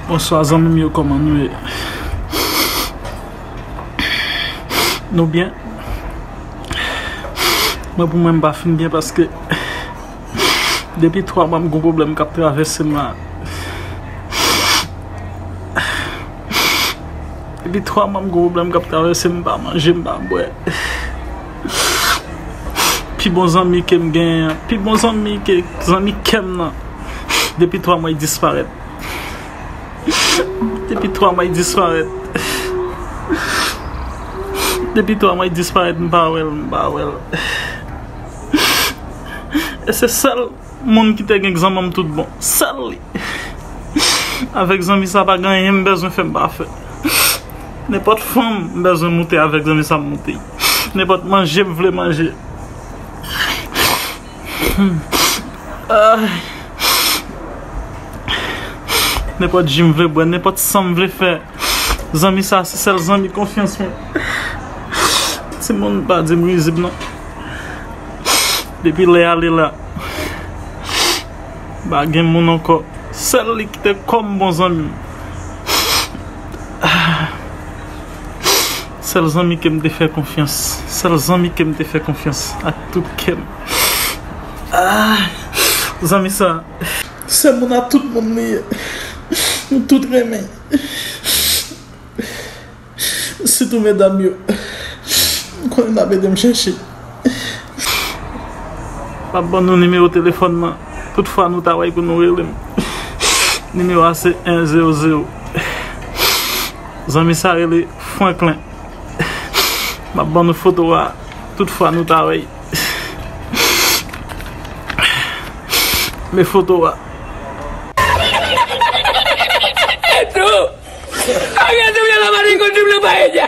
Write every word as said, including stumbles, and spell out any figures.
Bonswa zanmi m yo, kòman nou ye? Nou byen? Mwen pou mwen m pa fin byen paske depi twa mwa m gon pwoblèm k ap travèse m la. Depi twa mwa m gon pwoblèm k ap travèse m, m pa manje, m pa bwè. Pi bon zanmi ke m genyen an, pi bon zanmi ke zanmi kè m nan, depi twa mwa l disparèt. Depi twa mwa l disparèt. Depi twa mwa l disparèt, m pa wè l, m pa wè l. E se sèl moun ki te gen zanmi m tout bon. Sèl li. Avèk zanmi sa pa gen anyen m bezwen fè m pa fè. Nenpòt fanm m bezwen moute avèk zanmi sa m moute. Nenpòt manje m vle manje. Ay. Nenpòt ji m vle bwè, nenpòt san m vle fè. Zanmi sa se sèl zanmi konfyans mwen. Timoun pa di m rizib non. Depi lè ale la, pa gen moun ankò. Sèl li ki te kòm bon zanmi m. Sèl zanmi ke m te fè konfyans. Sèl zanmi ke m te fè konfyans ak tout kè m. Ah, zanmi sa, se moun a tout moun li ye. Nou tout renmen. Sitou medam yo. M konnen n ap ede m chèche. M ap ban nou nimewo telefòn nan. Tout fwa nou ta wè pou nou rele m. Nimewo a se en zewo zewo. Zanmi sa rele Franklin. M ap ban nou foto a. Tout fwa nou ta wè. Men foto a. Esto. Había subido la maricón de una paella.